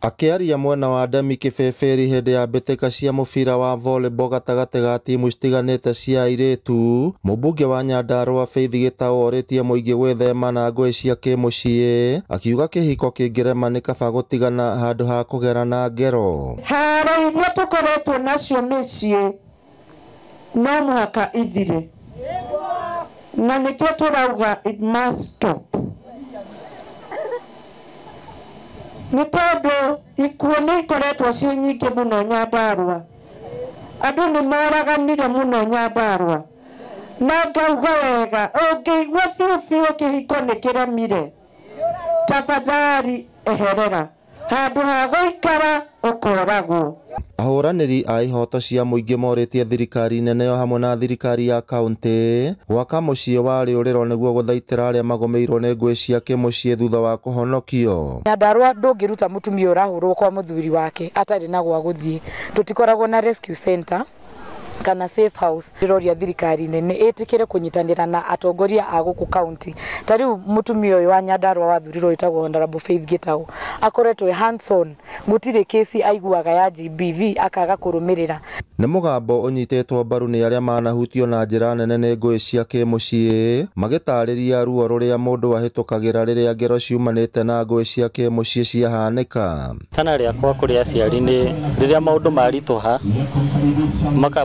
Akĩaria mwena wa Demi Kĩbĩbĩri hĩndĩ ya mbĩtĩka cia mũbira wa volleyball gatagatĩ ga timu citiganĩte cia airĩtu, mũmbunge wa Nyandarua Faith Gĩtaũ orĩtie mũingĩ gwĩthema na ngũĩ cia kĩmũciĩ, akiuga kĩhiko kĩngĩrema nĩ kaba gũtigana handũ ha kũgerana ngero. Haro iria tũkoretwo nacio mĩciĩ no mũhaka ithire, na nĩkĩo tũrauga it must stop. Nĩ tondũ ikuũ nĩ ikoretwo ciĩ nyingĩ mũno Nyandarua, andũ nĩ moraganire mũno Nyandarua, na ngauga wega, ũngĩigua biũ biũ kĩhiko nĩ kĩremire, tafadhali eherera handũ ha gũikara ũkoragwo. Ahũranĩri a ihoto cia mũingĩ morĩtie thirikari nene o hamwe na thirikari ya kaunti gwaka mũciĩ wa rĩũrĩro nĩguo gũthaitĩra arĩa magũmĩirwo nĩ ngũĩ cia kĩmũciĩ thutha wa kũhonokio. Nyandarua ndũngĩruta mũtumia ũrahũrwo kwa mũthuri wake atarĩ na gwa gũthiĩ. Tũtikoragwo na rescue center kana safe house. Ndĩroria thirikari nene ĩtĩkĩre kũnyitanĩra na atongoria a gũkũ county. Ta rĩu mũtumia ũyũ wa Nyandarua wathurirwo wĩtagwo Honorable Faith Gĩtaũ akoretwo hands on, gũtirĩ kesi aiguaga ya GBV akaga kũrũmĩrĩra. Nĩ mũgambo ũnyitĩtwo mbaru nĩ arĩa manahutio na njĩra nene nĩ ngũĩ cia kĩmũciĩ, magĩtarĩria ruo rũrĩa mũndũ ahĩtũkagĩra rĩrĩa ngero ciumanĩte na ngũĩ cia kĩmũciĩ ciahanĩka. Itana rĩakwa kũrĩ aciari nĩ rĩrĩa maũndũ maritũha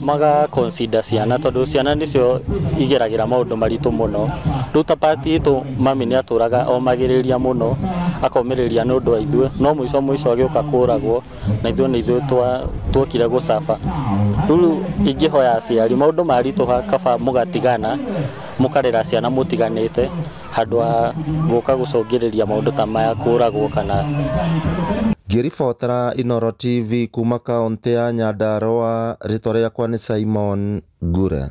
maga consider ciana, tondũ ciana nĩcio igeragĩra maũndũ maritũ mũno. Rĩu ta part itũ mami nĩ atũraga omagĩrĩria mũno, akomĩrĩria nĩ ũndũ wa ithuĩ, no mũico mũico agĩũka kũragwo na ithuĩ nĩ ithuĩ tuokire gũcaba. Rĩu ingĩhoya aciari maũndũ maritũha kaba mũgatigana, mũkarera ciana mũtiganĩte, handũ ha gũka gũcũngĩrĩria maũndũ ta maya kũragwo kana. Ngĩribotera Inooro TV kuma kaũntĩ ya Nyandarua, rĩtwa rĩakwa nĩ Simon Ngure.